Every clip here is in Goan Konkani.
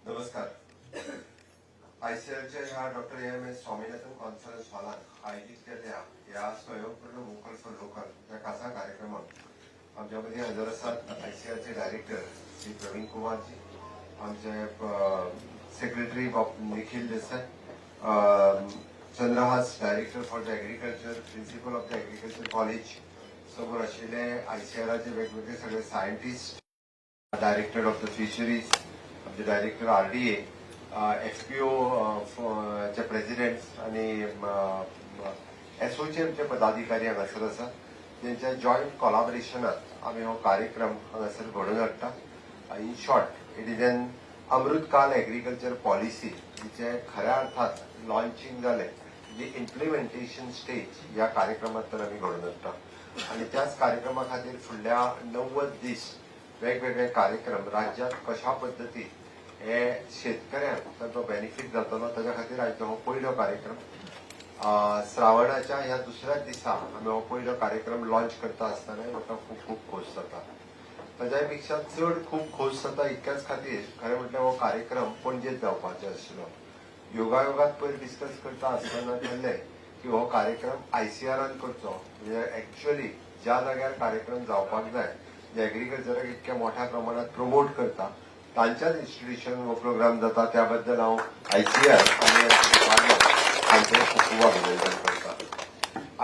नमस्कार. आयसीएआरच्या ह्या डॉक्टर एम.एस. स्वामीनाथन कॉन्फरन्स हॉलात आयोजित केल्ल्या ह्या स्वयंपूर्ण वोकल फॉर लोकल ह्या खासा कार्यक्रमाक आमच्या मदीं हजर आसात आयसीएआरचे डायरेक्टर श्री प्रवीण कुमारजी, आमचे सेक्रेटरी बाब Nikhil Desai, Chandrahas, Director for the Agriculture, Principal of the Agriculture College, समोर आशिल्ले आयसीएआराचे वेगवेगळे सगळे scientist, director of the fisheries, आमचे डायरेक्टर आरडीए, एफपीओ चे प्रेसिडेंट आणि एसोचेमचे पदाधिकारी हांगासर आसा, तेंच्या जॉयंट कोलाबरेशनात आमी हो कार्यक्रम हांगासर घडोवन हाडटा. In short, it is an Amritkaal agriculture policy जिचे खऱ्या अर्थात लॉन्चिंग जालें, जी इम्प्लिमेंटेशन स्टेज ह्या कार्यक्रमांतल्यान आमी घडोवन हाडटा आणि त्याच कार्यक्रमा खातीर फुडल्या 90 दीस वेगवेगळे कार्यक्रम राज्यात कशा पद्दतीन हे शेतकऱ्यांक ताचो बेनिफीट जातलो, ताच्या खातीर आयचो हो पयलो कार्यक्रम. श्रावणाच्या ह्या दुसऱ्याच दिसा आमी हो पयलो कार्यक्रम लॉन्च करता आसतना म्हाका खूब खूब खोस जाता. ताज्या पेक्षा चड खूब खोस जाता इतक्याच खातीर, खरें म्हटल्यार हो कार्यक्रम पणजेत जावपाचो आशिल्लो. योगायोगात पयर डिस्कस करता आसतना ठरलें की हो कार्यक्रम आयसीएआरान करचो, म्हणजे एक्च्युअली ज्या जाग्यार कार्यक्रम जावपाक जाय, जे एग्रीकल्चराक इतक्या मोठ्या प्रमाणात प्रमोट करता, तांच्याच इन्स्टिट्यूशन हो प्रोग्राम जाता. त्या बद्दल हांव आयसीएआर आनी डिपार्टमेंट हांचें खूब खूब अभिनंदन करता.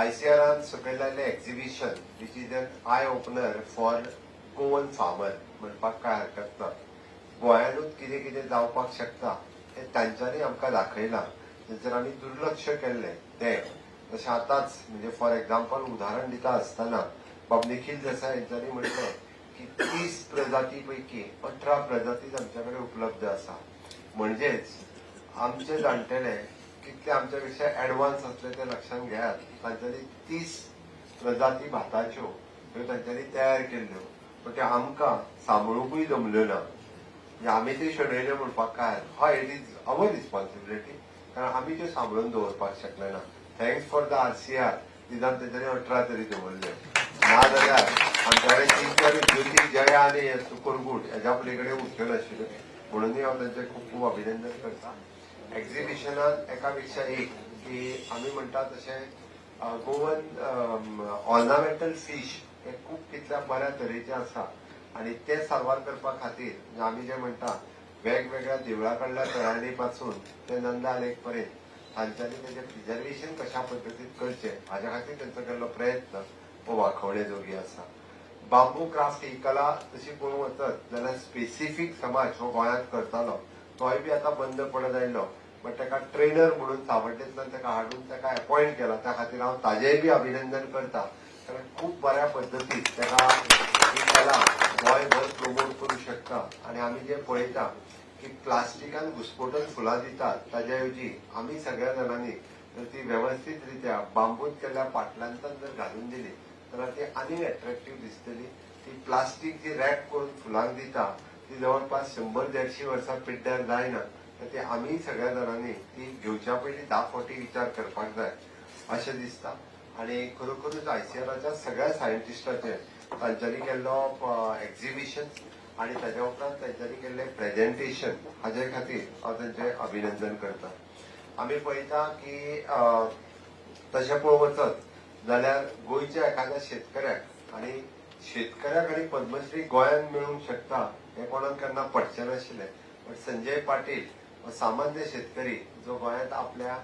आयसीएआरान सकयल लायल्लें exhibition, which is an eye opener for Goan farmer म्हणपाक कांय हरकत ना. गोंयानूच कितें कितें जावपाक शकता हें तांच्यांनी आमकां दाखयलां, जेचेर आमी दुर्लक्ष केल्लें तें. तशें आतांच म्हणजे फॉर एक्झाम्पल उदाहरण दिता आसतना बाब निखील देसाय हेंच्यांनी म्हणलें की 30 प्रजाती पैकी 18 प्रजातीच आमच्या कडेन उपलब्ध आसा. म्हणजेच आमचे जाणटेले कितले आमच्या पेक्षा एडवान्स आसले ते लक्षात घेयात. तांच्यांनी 30 प्रजाती भाताच्यो ह्यो तांच्यांनी तयार केल्ल्यो, पण त्यो आमकां सांबाळुंकूय जमल्यो ना. म्हणजे आमी त्यो शेणयल्यो म्हणपाक काय. हय, it is our responsibility, कारण आमी त्यो सांबाळून दवरपाक शकले ना. Thanks for the RCR, निदान तेंच्यांनी 18 तरी दवरल्यो, नाजाल्यार आमच्या कडेन तीन चार ज्योती, जया आनी सुकरगूट हेज्या पलीकडे उरच्यो नाशिल्ल्यो. म्हणूनय हांव तांचें खूब खूब अभिनंदन करता. एक्झिबिशनान एका पेक्षा एक की आमी म्हणटा तशें गोवन ऑर्नामेंटल फीश हे खूब कितल्या बऱ्या तरेचे आसा आणि ते साल्वार करपा खातीर म्हणजे आमी जे म्हणटा, वेगवेगळ्या देवळा कडल्या तळ्यांनी पासून ते नंदा लेक पर्यंत तांच्यांनी तेजें प्रिजर्वेशन कशा पद्दतीन करचें हाज्या खातीर तेंचो केल्लो प्रयत्न हो वाखवणे जोगी आसा. बांबू क्राफ्ट ही कला तशी पळोवंक वचत जाल्यार स्पेसिफीक समाज हो गोंयांत करतालो, तोय बी आतां बंद पडत आयलो. बट ताका ट्रेनर म्हणून सावड्डेंतल्यान ताका हाडून ताका अपॉयंट केला, त्या खातीर हांव ताजेंय बी अभिनंदन करता, कारण खूब बऱ्या पद्दतीन ताका ही कला गोंयभर प्रमोट करूं शकता. आनी आमी जे पळयता की प्लास्टिकान घुसपटून फुलां दितात, ताज्या ऐवजी आमी सगळ्या जाणांनी जर ती वेवस्थीत रित्या बांबून केल्ल्या पाटलांतल्यान जर घालून दिली जाल्यार ती आनीक एट्रॅक्टीव दिसतली. ती प्लास्टीक जी रॅप करून फुलांक दिता ती जवळपास 100-150 वर्सां पिड्ड्यार जायना. तर ती आमी सगळ्या जाणांनी ती घेवच्या पयलीं 10 फावटी विचार करपाक जाय अशें दिसता. आनी खरोखरूच आयसीएआराच्या सगळ्या सायंटिस्टाचें तांच्यांनी केल्लो एक्झिबिशन आनी ताज्या उपरांत तांच्यांनी केल्लें प्रेजेंटेशन हाजे खातीर हांव तांचें अभिनंदन करता. आमी पळयता की तशें पळोवंक वचत जाल्यार गोंयच्या एखाद्या शेतकऱ्याक आनी शेतकऱ्याक आनी पद्मश्री गोंयांत मेळूंक शकता हें कोणाक केन्ना पटचें नाशिल्लें. बट संजय पाटील हो सामान्य शेतकरी, जो गोंयांत आपल्या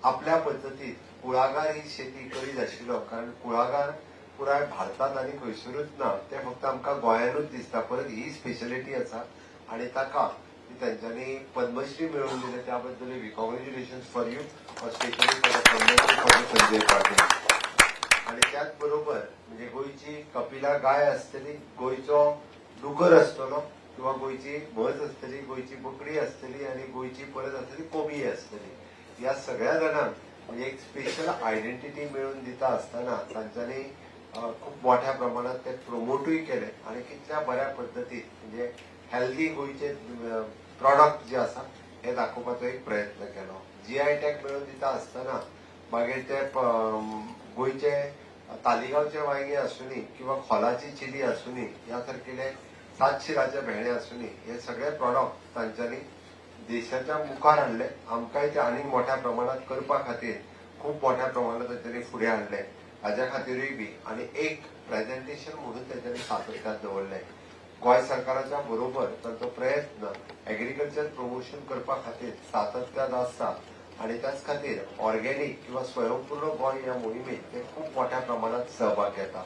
आपल्या पद्दतीत कुळागार ही शेती करीत आशिल्लो, कारण कुळागार पुराय भारतांत आनी खंयसरूच ना, ते फक्त आमकां गोंयानूच दिसता. परत ही स्पेशलिटी आसा आनी ताका ती तांच्यांनी पद्मश्री मेळोवन दिले, त्या बद्दल we congratulation for you, specially for the Padmashri for Sanjay Patil. आणि त्याच बरोबर म्हणजे गोंयची कपिला गाय आसतली, गोंयचो दुकर आसतलो किंवा गोंयची म्हस आसतली, गोंयची बकरी आसतली आनी गोंयची परत आसतली कोबी आसतली, ह्या सगळ्या जाणांक म्हणजे एक स्पेशल आयडेंटिटी मेळोवन दिता आसतना तांच्यांनी खूब मोठ्या प्रमाणात ते प्रोमोटूय केले आणि कितल्या बऱ्या पद्दतीन म्हणजे हेल्दी गोंयचे प्रॉडक्ट जे आसा हे दाखोवपाचो एक प्रयत्न केलो. जीआय टॅग मेळोवन दिता आसतना मागीर ते गोंयचे तालिगांवचे वांयगे आसुनी किंवा खोलाची चिली आसुनी, ह्या सारकेले सात शिराचे भेणे आसुनी, हे सगळे प्रॉडक्ट तांच्यांनी देशाच्या मुखार हाडले. आमकांय ते आनीक मोठ्या प्रमाणात करपा खातीर खूब मोठ्या प्रमाणात तेंच्यांनी फुडें हाडले. हाज्या खातीरूय बी आनी एक प्रेझेंटेशन म्हणून तेंच्यांनी सातत्यात दवरलें. गोंय सरकाराच्या बरोबर तांचो प्रयत्न एग्रीकल्चर प्रमोशन करपा खातीर सातत्यात आसता आनी त्याच खातीर ऑर्गेनीक किंवा स्वयंपूर्ण गोंय ह्या मोहिमेत ते खूब मोठ्या प्रमाणात सहभाग घेता.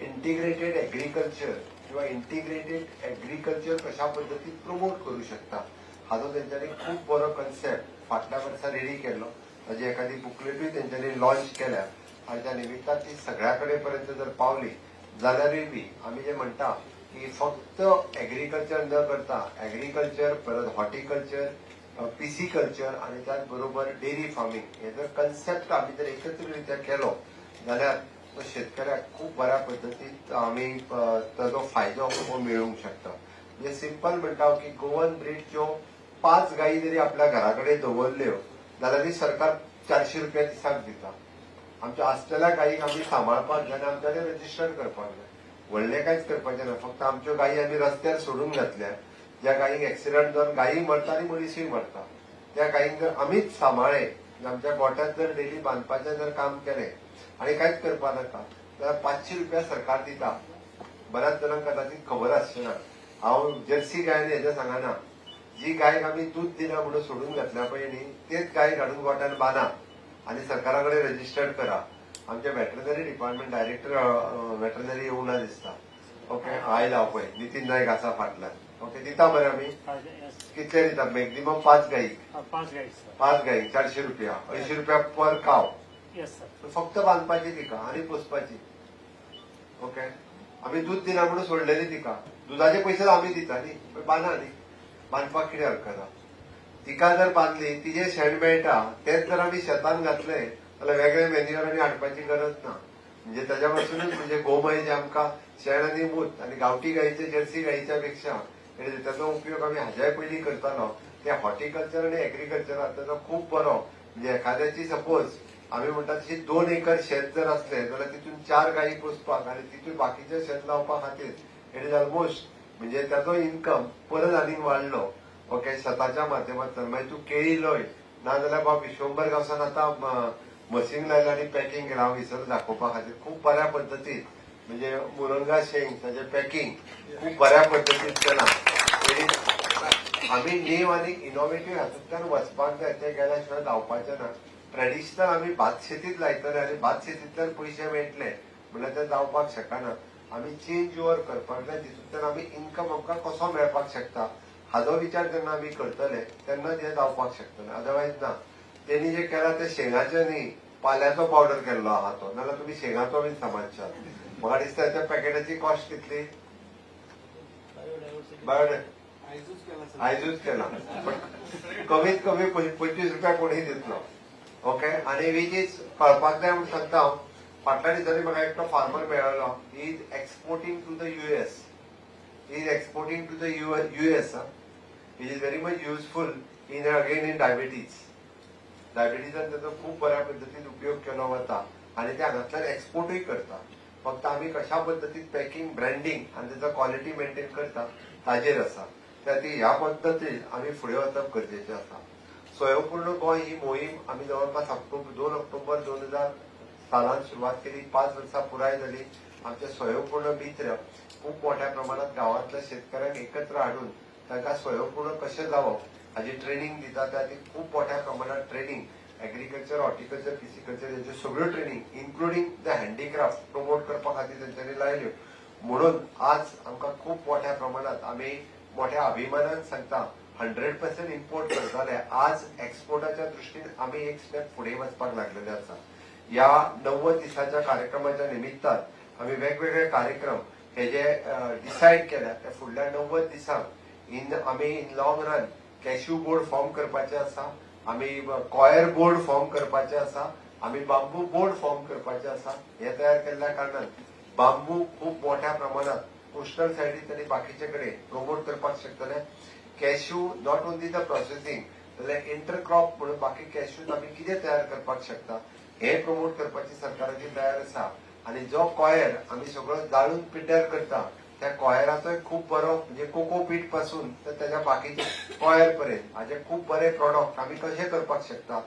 इंटिग्रेटेड एग्रीकल्चर किंवा इंटिग्रेटेड एग्रीकल्चर कशा पद्दतीन प्रमोट करूं शकता हाजो तेंच्यांनी खूब बरो कन्सेप्ट फाटल्या वर्सा रेडी केल्लो. ताजी एखादी बुकलेटूय तेंच्यांनी लॉन्च केल्या आनी त्या निमित्तान ती सगळ्या कडेन पर्यंत जर पावली जाल्यारूय बी आमी जे म्हणटा की फक्त एग्रीकल्चर न करता एग्रीकल्चर परत हॉर्टिकल्चर, पिसिकल्चर आनी त्याच बरोबर डेअरी फार्मींग हे जर कन्सेप्ट आमी जर एकत्रित्या केलो जाल्यार तो शेतकऱ्याक खूब बऱ्या पद्दतीन आमी ताजो फायदो हो मेळूंक शकता. म्हणजे सिंपल म्हणटा की गोवन ब्रीडच्यो 5 गायी जरी आपल्या घरा कडेन दवरल्यो जाल्यारूय सरकार 400 रुपया दिसाक दिता. आमच्या आसलेल्या गायीक आमी सांबाळपाक जाय आनी आमच्या कडेन रजिस्टर करपाक जाय. व्हडलें कांयच करपाचें ना, फक्त आमच्यो गायी आमी रस्त्यार सोडून घातल्या, ज्या गायींक एक्सिडंट जावन गायी मरता आनी मनिसूय मरता, त्या गायींक जर आमीच सांबाळ्ळे, आमच्या गोठ्यांत जर डेली बांदपाचें जर काम केलें आनी कांयच करपा नाका जाल्यार 500 रुपया सरकार दिता. बऱ्याच जाणांक कदाचित खबर आसचें ना. हांव जर्सी गायन हेजें सांगना, जी गायक आमी दूद दिना म्हणून सोडून घातल्या पळय न्ही, तेच गायक हाडून गोठ्यान बांदा आनी सरकारा कडेन रजिस्टर्ड करा. आमचे वेटरनरी डिपार्टमेंट डायरेक्टर वेटरनरी येवंक ना दिसता. ओके, आयला पळय नितीन नायक आसा फाटल्यान. ओके, दिता मरे आमी? कितले दिता? मॅक्झिमम 5 गायी. 5 गायी सर. 5 गायी 400 रुपया, 80 रुपया पर काव. Yes sir. फक्त बांदपाची तिका आनी पोसपाची. ओके, आमी दूद दिना म्हणून सोडलेली तिका, दुदाचे पयशे आमी दिता न्ही, पण बांदा न्ही, बांदपाक कितें हरकत आहा? तिका जर बांदली, तिजें शेण मेळटा तेच जर आमी शेतान घातले जाल्यार वेगळे मेन्युअर आनी हाडपाची गरज ना. म्हणजे ताज्या पासूनच म्हणजे गोमय जे आमकां शेण आनी मूत आनी गांवठी गायीचे जर्सी गायीच्या पेक्षा ताचो उपयोग आमी हाज्याय पयलीं करतालो. ते हॉर्टिकल्चर आनी एग्रीकल्चरात ताचो खूब बरो, म्हणजे एखाद्याची सपोज आमी म्हणटा तशी 2 एकर शेत जर आसलें जाल्यार तितून 4 गायी पोसपाक आनी तितून बाकीचें शेत लावपा खातीर it is almost म्हणजे ताचो इन्कम परत आनीक वाडलो. ओके, शेताच्या माध्यमांतल्यान मागीर तूं केळी लय ना जाल्यार बाब विश्वंबर गांवसान आतां मशीन लायलां आनी पॅकिंग केलां. हांव विसरलो दाखोवपा खातीर. खूब बऱ्या पद्दतीन म्हणजे मुरंगा शेंग ताजें पॅकिंग खूब बऱ्या पद्दतीन केलां. आमी नीव आनी इनोवेटीव हातूंतल्यान वचपाक जाय, तें गेल्या शिवाय जावपाचें ना. ट्रेडिशनल आमी भात शेतीत लायतले आनी भात शेतींतल्यान पयशे मेळटले म्हणल्यार तें जावपाक शकना. आमी चेंज ओवर करपाक जाय, तितूंतल्यान आमी इन्कम आमकां कसो मेळपाक शकता हाजो विचार जेन्ना आमी करतले तेन्ना तें जावपाक शकतलें, अदरवायज ना. तेणी जें केलां तें शेंगाचें न्ही, पाल्याचो पावडर केल्लो आहा तो, नाजाल्यार तुमी शेंगाचो बीन समजशात. म्हाका दिसता त्या पॅकेटाची कॉस्ट कितली? आयजूच केला, पण कमीत कमी 25 रुपया कोणूय दितलो. ओके, आनी which is कळपाक जाय म्हूण सांगता हांव. फाटल्या दिसांनी म्हाका एकटो फार्मर मेळ्ळो, he is exporting to the US, he is exporting to the US, which is very much useful in again in diabetes. डायबिटीजान ताचो खूब बऱ्या पद्दतीन उपयोग केलो वता आनी ते हांगांतल्यान एक्सपोर्टूय करता. फक्त आमी कशा पद्दतीन पॅकिंग, ब्रँडींग आनी ताचो क्वॉलिटी मेंटेन करता ताजेर आसा. त्या खातीर ह्या पद्दतीन आमी फुडें वचप गरजेचें आसा. स्वयंपूर्ण गोंय ही मोहीम आमी जवळपास 2 ऑक्टोबर 2000 सालान सुरवात केली. 5 वर्सां पुराय जाली. आमचे स्वयंपूर्ण मित्र खूब मोठ्या प्रमाणात गांवांतल्या शेतकऱ्यांक एकत्र हाडून तांकां स्वयंपूर्ण कशें जावप हाजी ट्रेनिंग दिता. त्या खातीर खूब मोठ्या प्रमाणात ट्रेनिंग एग्रीकल्चर, हॉर्टिकल्चर, पिसिकल्चर हेच्यो सगळ्यो training including the handicraft promote करपा खातीर तेंच्यांनी लायल्यो. म्हणून आज आमकां खूब मोठ्या प्रमाणात आमी मोठ्या अभिमानान सांगता 100% इम्पोर्ट करताले, आज एक्सपोर्टाच्या दृश्टीन आमी एक स्टेप फुडें वचपाक लागलेले आसा. ह्या 90 दिसाच्या कार्यक्रमाच्या निमित्तान आमी वेगवेगळे कार्यक्रम हे जे डिसायड केल्या ते फुडल्या 90 दिसांक इन आमी in long run cashew board form करपाचे आसा, आमी कॉयर बोर्ड फॉर्म करपाचे आसा, आमी बांबू बोर्ड फॉर्म करपाचे आसा. हे तयार केल्ल्या कारणान बांबू खूब मोठ्या प्रमाणात कोस्टल सायडीत आनी बाकीचे कडेन प्रमोट करपाक शकतले. Cashew not only the processing जाल्यार इंटरक्रॉप म्हणून बाकी कॅश्यूत आमी कितें तयार करपाक शकता हे प्रमोट करपाची सरकाराची तयार आसा. आनी जो कॉयर आमी सगळो जाळून पिड्ड्यार करता त्या कॉयराचोय खूब बरो, म्हणजे कोकोपीट पासून तर त्याच्या बाकीचे कॉयर पर्यंत हाजे खूब बरे प्रॉडक्ट आमी कशे करपाक शकता.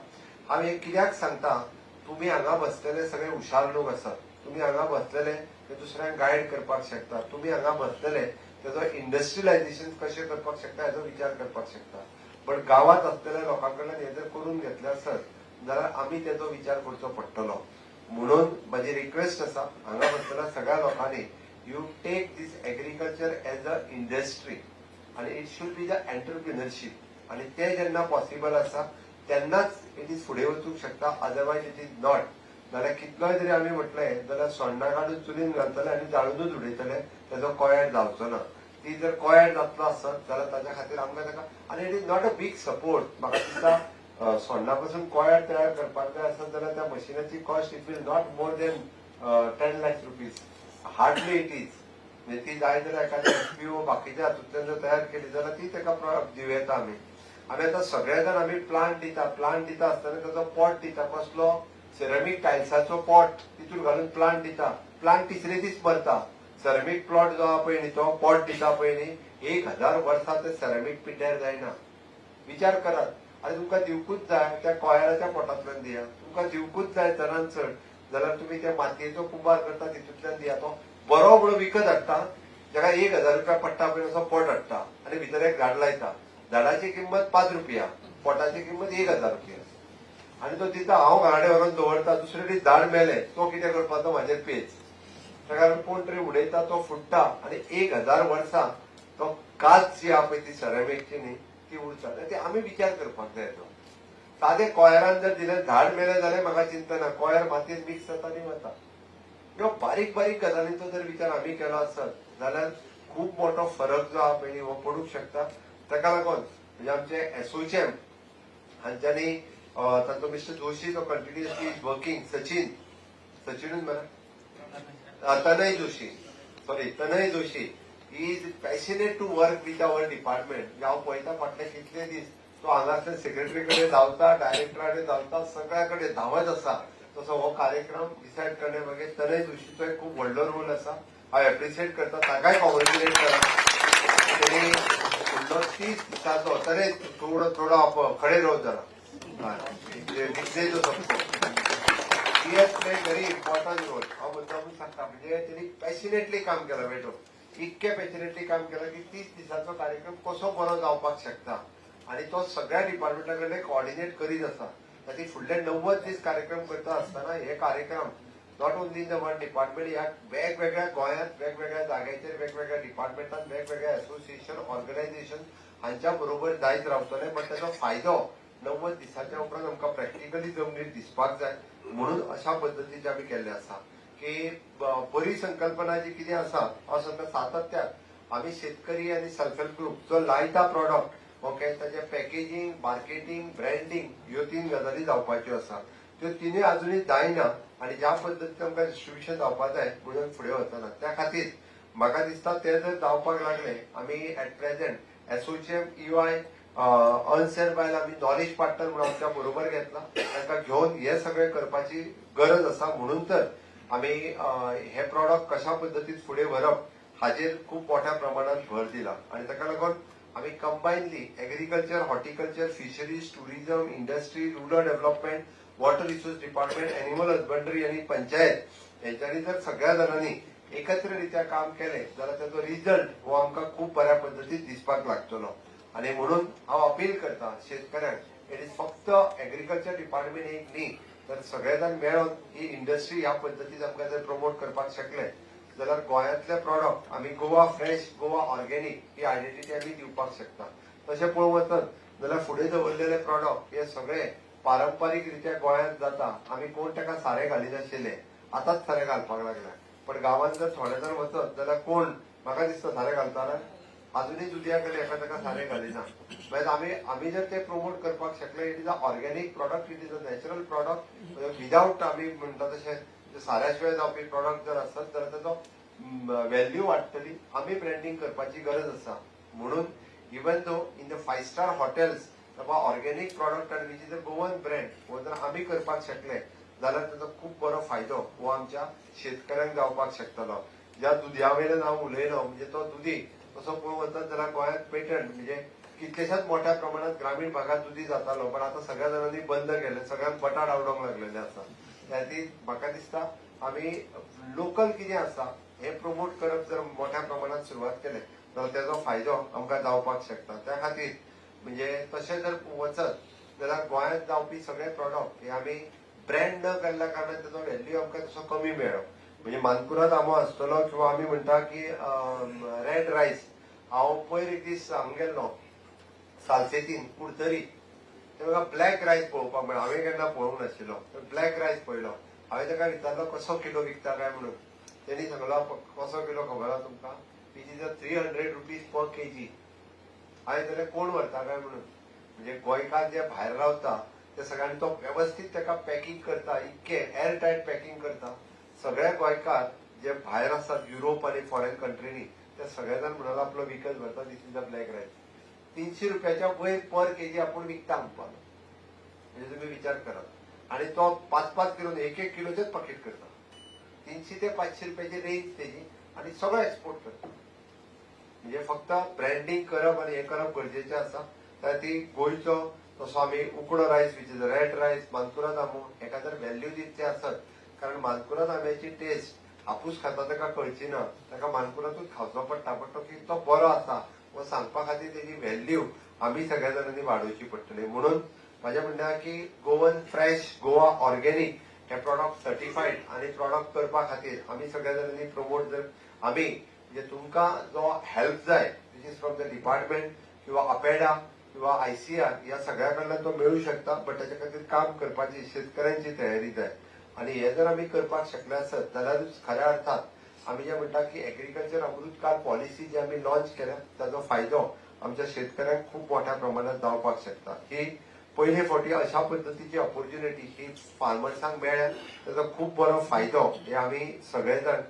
हांव हे कित्याक सांगता, तुमी हांगा बसलेले सगळे हुशार लोक आसात. तुमी हांगा बसलेले ते दुसऱ्यांक गायड करपाक शकता. तुमी हांगा बसलेले तेजो इंडस्ट्रियलायझेशन कशें करपाक शकता हेजो विचार करपाक शकता. बट गांवांत आसलेल्या लोकां कडल्यान हे जर करून घेतले आसत जाल्यार आमी तेजो विचार करचो पडटलो. म्हणून म्हजी रिक्वेस्ट आसा हांगा बसलेल्या सगळ्या लोकांनी, you take this agriculture as a industry आणि it should be the entrepreneurship. आणि ते जेन्ना पॉसिबल आसा तेन्नाच it is फुडें वचूंक शकता, अदरवायज it is not. जाल्यार कितलोय जरी आमी म्हटलें जाल्यार सोण्णां काडून चुलीन घालतले आनी जाळूनच उडयतले, तेजो कोयर जावचो ना. ती जर कोयर जातलो आसत जाल्यार ताच्या खातीर आमकां ताका, आनी it is not a big support. म्हाका दिसता सोण्णा पासून कोयर तयार करपाक जाय आसत जाल्यार त्या मशिनाची cost, it will not more than ₹10 lakhs hardly it is. म्हणजे ती जाय जाल्यार एखाद्या एफपीओ बाकीच्या हातूंतल्यान जर तयार केली जाल्यार ती ताका दिवं येता. आमी आमी आतां सगळे जाण आमी प्लांट दिता. प्लांट दिता आसतना ताचो पॉट दिता कसलो? सेरामीक टायल्साचो पॉट तितून घालून प्लांट दिता. प्लांट तिसरे दीस मरता. सेरामीक प्लॉट जो आहा पळय न्ही, तो पॉट दिता पळय न्ही, 1000 वर्सां ते सेरामीक पिड्ड्यार जायना. विचार करात. आनी तुमकां दिवकूच जाय, त्या कॉयराच्या पोटांतल्यान दिया. तुमकां दिवकूच जाय चडान चड जाल्यार तुमी त्या मातयेचो कुंभार करता तितूंतल्यान दिया. तो बरो म्हणून विकत हाडटा, जाका ₹1000 पडटा पळय असो पोट हाडटा आनी भितर एक झाड लायता. झाडाची किंमत ₹5, पोटाची किंमत ₹1000 आनी तो दिता. हांव घराडे व्हरून दवरता. दुसरे दीस झाड मेले, तो कितें करपाचो? म्हाजेर पेच. ताका लागून कोण तरी उडयता, तो फुट्टा आनी 1000 वर्सां तो काच जी आहा पळय ती सेरामिकची न्ही, ती उरता. ती आमी विचार करपाक जाय. तो सादे कॉयरान जर दिलें, झाड मेलें जाल्यार म्हाका चिंता ना, कॉयर मातयेत मिक्स जाता आनी वता. ह्यो बारीक बारीक गजालींचो जर विचार आमी केलो आसत जाल्यार खूब मोठो फरक जो आहा पळय हो पडूंक शकता. ताका लागून म्हणजे आमचे एसोचेम हांच्यांनी, तांचो मिस्टर जोशी तो कंटिन्युअसली is working. Sachin, सचिनूच मरे, तनय Joshi, sorry, Tanay Joshi is passionate to work with our department. हांव पळयता फाटले कितले दीस तो हांगासर सेक्रेटरी कडेन धांवता, डायरेक्टरा कडेन धांवता, सगळ्या कडेन धांवत आसा. तसो हो कार्यक्रम डिसायड करणे मागीर तनय जोशीचो एक खूब व्हडलो रोल आसा. हांव एप्रिशिएट करता, ताकाय कॉंग्रेच्युलेट करा. तेणी फुडलो 30 दिसाचो, तनय, थोडो थोडो आप खडे रहो जरा, दिसले जो सबको. He has played very important role. हांव मुद्दामून सांगता, म्हणजे तेणी पॅशनेटली काम केलां बेटो, इतकें पॅशनेटली काम केलां की 30 दिसांचो कार्यक्रम कसो बरो जावपाक शकता आनी तो सगळ्या डिपार्टमेंटा कडेन कॉर्डिनेट करीत आसा. ताची फुडले 90 दीस कार्यक्रम करता आसतना हे कार्यक्रम not only in the one department, ह्या वेगवेगळ्या गोंयांत वेगवेगळ्या जाग्याचेर वेगवेगळ्या डिपार्टमेंटात वेगवेगळ्या एसोसिएशन, ऑर्गनायझेशन हांच्या बरोबर जायत रावतले. पण ताचो फायदो 90 दिसाच्या उपरांत आमकां प्रॅक्टिकली जमनीर दिसपाक जाय म्हणून अशा पद्दतीचे आमी केल्ले आसा की बरी संकल्पना जी कितें आसा, हांव सांगता, सातत्यान आमी शेतकरी आनी सेल्फ हेल्प ग्रुप जो लायता प्रॉडक्ट, ओके, ताचे पॅकेजींग, मार्केटींग, ब्रँडींग ह्यो तीन गजाली जावपाच्यो आसा. त्यो तिनूय अजुनूय जायना आनी ज्या पद्दतीन आमकां डिस्ट्रिब्युशन जावपा जाय म्हणून फुडें वचना. त्या खातीर म्हाका दिसता ते जर जावपाक लागले, आमी at present ASSOCHAM, EY, Ernst बायल आमी नॉलेज पार्टनर म्हणून आमच्या बरोबर घेतला. तांकां घेवन हे सगळें करपाची गरज आसा. म्हणून तर आमी हे प्रॉडक्ट कशा पद्दतीन फुडें व्हरप हाजेर खूब मोठ्या प्रमाणात भर दिला. आनी ताका लागून आमी combinedly agriculture, horticulture, fisheries, tourism, industry, rural development, water resource department, animal husbandry आनी पंचायत हेंच्यांनी जर सगळ्या जाणांनी एकत्ररित्या काम केलें जाल्यार ताचो रिजल्ट हो आमकां खूब बऱ्या पद्दतीन दिसपाक लागतलो. आनी म्हणून हांव अपील करता शेतकऱ्यांक, it is फक्त एग्रीकल्चर डिपार्टमेंट एक न्ही, तर सगळे जाण मेळोन ही इंडस्ट्री ह्या पद्दतीन आमकां जर प्रमोट करपाक शकले जाल्यार गोंयांतले प्रॉडक्ट आमी गोवा फ्रेश, गोवा ऑर्गेनीक ही आयडेंटिटी आमी दिवपाक शकता. तशें पळोवंक वचत जाल्यार फुडें दवरलेले प्रॉडक्ट हे सगळे पारंपारीक रित्या गोंयांत जाता. आमी कोण ताका सारें घालिनाशिल्ले, आतांच सारें घालपाक लागल्या. पण गांवांत जर थोडे जर वचत जाल्यार कोण म्हाका दिसता सारें घालताना अजुनूय दुदया कडेन एका ताका सारें घालिना. मागीर आमी जर ते प्रमोट करपाक शकले, it is a organic product, it is a natural product, without आमी म्हणटा तशें साऱ्या शिवाय जावपी प्रॉडक्ट जर आसत जाल्यार ताचो व्हॅल्यू वाडटली. आमी ब्रँडींग करपाची गरज आसा. म्हणून even though in the five star hotels बाबा ऑर्गेनीक प्रॉडक्ट आनी which is a Goan brand हो जर आमी करपाक शकले जाल्यार ताचो खूब बरो फायदो हो आमच्या शेतकऱ्यांक जावपाक शकतलो. ज्या दुदया वयल्यान हांव उलयलो, म्हणजे तो दुदी तसो पळोवंक वचत जाल्यार गोंयांत पेटंट, म्हणजे कितल्याशाच मोठ्या प्रमाणात ग्रामीण भागात दुदी जातालो, पण आता सगळ्या जाणांनी बंद केले, सगळ्यांक बटाट आवडोंक लागलेले आसा. त्या खातीर म्हाका दिसता आमी लोकल कितें आसा हे प्रमोट करप जर मोठ्या प्रमाणात सुरवात केले जाल्यार तेजो फायदो आमकां जावपाक शकता. त्या खातीर म्हणजे तशें जर वचत जाल्यार गोंयांत जावपी सगळे प्रॉडक्ट हे आमी ब्रँड न केल्ल्या कारणान तेजो व्हॅल्यू आमकां तसो कमी मेळ्ळो. म्हणजे मानकुराद आंबो आसतलो किंवा आमी म्हणटा की रेड रायस. हांव पयर एक दीस हांगा गेल्लो सालसेतीन, कुडतरी, ते म्हाका ब्लॅक रायस पळोवपाक मेळ्ळो. हांवें केन्ना पळोवंक नाशिल्लो. ब्लॅक रायस पळयलो. हांवें ताका विचारलो, कसो किलो विकता काय म्हणून. तेणी सांगलो, कसो किलो खबर आसा तुमकां? It is a ₹300 per kg. हांवें जाल्यार कोण व्हरता काय म्हणून. म्हणजे गोंयकार जे भायर रावता ते सगळ्यांनी तो वेवस्थीत ताका पॅकिंग करता, इतके एअर टायट पॅकिंग करता. सगळे गोंयकार जे भायर आसात युरोप आनी फॉरेन कंट्रीनी, ते सगळे जाण म्हणून आपलो विकत व्हरता. This is the black rice. 300 रुपयाच्या वयर पर केजी आपूण विकता म्हणपाक, म्हणजे तुम्ही विचार करात. आणि तो 5-5 किलो, 1-1 किलोचेच पाकीट करता. 300 ते 500 रुपयाची रेंज तेजी आणि सगळं एक्सपोर्ट करता. म्हणजे फक्त ब्रँडिंग करप आनी हें करप गरजेचें आसा. त्या खातीर गोंयचो तसो आमी उकडो rice, which is red rice, mankurad आंबो, हेका जर व्हॅल्यू दितले आसत, कारण मानकुराद आंब्याची टेस्ट हापूस खाता ताका कळची ना, ताका मानकुरादूच खावचो पडटा. पण तो कितलो बरो आसा हो सांगपा खातीर तेजी व्हॅल्यू आमी सगळ्या जाणांनी वाडोवची पडटली. म्हणून म्हाजें म्हणणें आहा की गोवन फ्रेश, गोवा ऑर्गेनीक हे प्रॉडक्ट सर्टिफायड आनी प्रॉडक्ट करपा खातीर आमी सगळ्या जाणांनी प्रमोट जर आमी, म्हणजे तुमकां जो हेल्प जाय, which is from the department किंवा अपेडा किंवा आयसीआर, ह्या सगळ्या कडल्यान तो मेळू शकता. बट ताच्या खातीर काम करपाची शेतकऱ्यांची तयारी जाय आणि हे जर आमी करपाक शकले आसत जाल्यारूच खऱ्या अर्थात आमी जे म्हणटा की एग्रीकल्चर अमृतकाल पॉलिसी जी आमी लॉन्च केल्या, ताचो फायदो आमच्या शेतकऱ्यांक खूप मोठ्या प्रमाणात जावपाक शकता. ही पयले फावटी अशा पद्दतीची ऑपॉर्च्युनिटी ही फार्मर्सांक मेळ्ळ्या, ताचो खूब बरो फायदो हे आमी सगळे जाण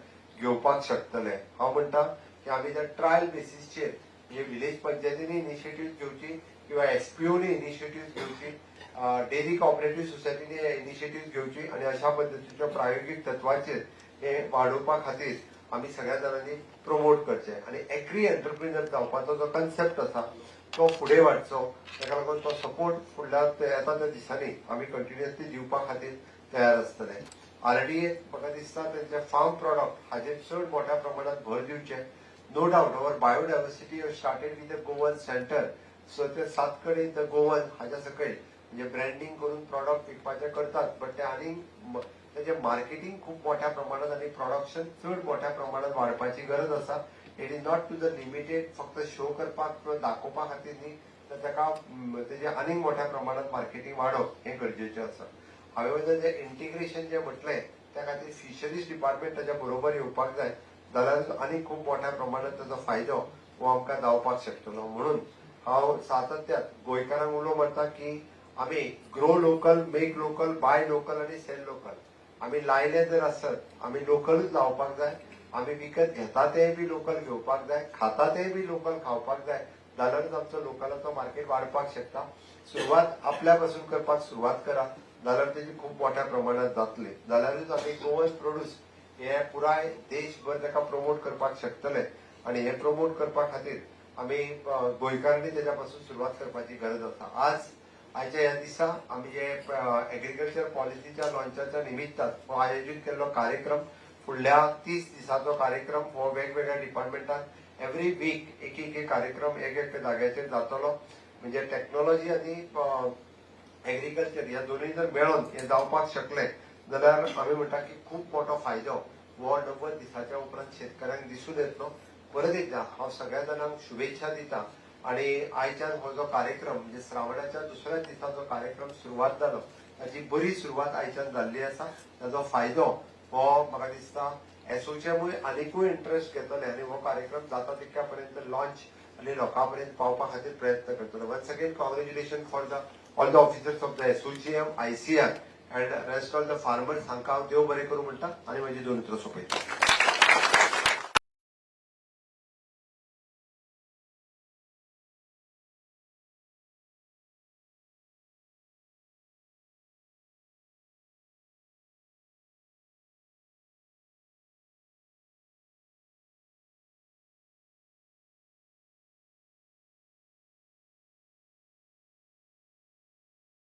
घेवपाक शकतले. हांव म्हणटा की आमी जर ट्रायल बेसीसचेर, म्हणजे विलेज पंचायतींनी इनिशिएटीव घेवची किंवा एफपीओनी इनिशिएटीव घेवची, डेअरी कॉपरेटिव्ह सोसायटीनी इनिशिएटीव घेवची आणि अशा पद्दतीच्या प्रायोगिक तत्वाचेर हे वाडोवपा खातीर आमी सगळ्या जाणांनी प्रमोट करचे आणि एग्री एंटरप्रिनर जावपाचो जो कन्सेप्ट आसा तो फुडें वाडचो. ताका लागून तो सपोर्ट फुडल्या येता त्या दिसांनी आमी कंटिन्युअसली दिवपा खातीर तयार आसतले. आरडीए म्हाका दिसता तेंचे फार्म प्रॉडक्ट हाजेर चड मोठ्या प्रमाणात भर दिवचे. No doubt our biodiversity started with the Goan center, so ते सात कडेन the Goan हाज्या सकयल म्हणजे ब्रँडिंग करून प्रॉडक्ट विकपाचे करतात, बट ते आनीक तेजें मार्केटिंग खूब मोठ्या प्रमाणात आनी प्रोडक्शन चड मोठ्या प्रमाणात वाडपाची गरज आसा. It is not to the limited, फक्त शो करपाक किंवा दाखोवपा खातीर न्ही, तर ताका तेजें आनीक मोठ्या प्रमाणात मार्केटिंग वाडोवप हें गरजेचें आसा. हांवें जें इंटिग्रेशन जें म्हटलें, त्या खातीर फिशरीज डिपार्टमेंट ताच्या बरोबर येवपाक जाय, जाल्यार आनीक खूब मोठ्या प्रमाणात ताचो फायदो हो आमकां जावपाक शकतलो. म्हणून हांव सातत्यात गोंयकारांक उलो मारता की आमी grow local, make local, buy local आनी सेल लोकल. आमी लायले जर आसत, आमी लोकलूच लावपाक जाय. आमी विकत घेता तेय बी लोकल घेवपाक जाय, खाता तेय बी लोकल खावपाक जाय, जाल्यारूच आमचो लोकलाचो मार्केट वाडपाक शकता. सुरवात आपल्या पासून करपाक सुरवात करा, जाल्यार तेजी खूब मोठ्या प्रमाणात जातली. जाल्यारूच आमी गोवन प्रोड्यूस हे पुराय देशभर ताका प्रमोट करपाक शकतले आणि हे प्रमोट करपा खातीर आमी गोंयकारांनी तेच्या पासून सुरवात करपाची गरज आसा. आज आयच्या ह्या दिसा आमी जे एग्रीकल्चर पॉलिसीच्या लॉन्चाच्या निमित्तान हो आयोजीत केल्लो कार्यक्रम, फुडल्या 30 दिसाचो कार्यक्रम हो वेगवेगळ्या डिपार्टमेंटान एवरी वीक एक एक एक कार्यक्रम एक एक जाग्याचेर जातलो. म्हणजे टॅक्नोलॉजी आनी एग्रीकल्चर ह्या दोनूय जर मेळोन हे जावपाक शकले जाल्यार आमी म्हणटा की खूब मोठो फायदो हो 90 दिसाच्या उपरांत शेतकऱ्यांक दिसून येतलो. परत एकदा हांव सगळ्या जाणांक शुभेच्छा दिता आणि आयच्यान हो जो कार्यक्रम, म्हणजे श्रावणाच्या दुसऱ्या दिसा जो कार्यक्रम सुरवात जालो, ताची बरी सुरवात आयच्यान जाल्ली आसा. ताचो फायदो हो म्हाका दिसता एसोचेमूय आनिकूय इंट्रस्ट घेतले आनी हो कार्यक्रम जाता तितक्या पर्यंत लॉन्च आनी लोकां पर्यंत पावपा खातीर प्रयत्न करतले. Once again, congratulation for the all the officers of the ASSOCHAM, ICAR and rest all the farmers. हांकां हांव देव बरें करूं म्हणटा आनी म्हजी दोन उतरां सोंपयता.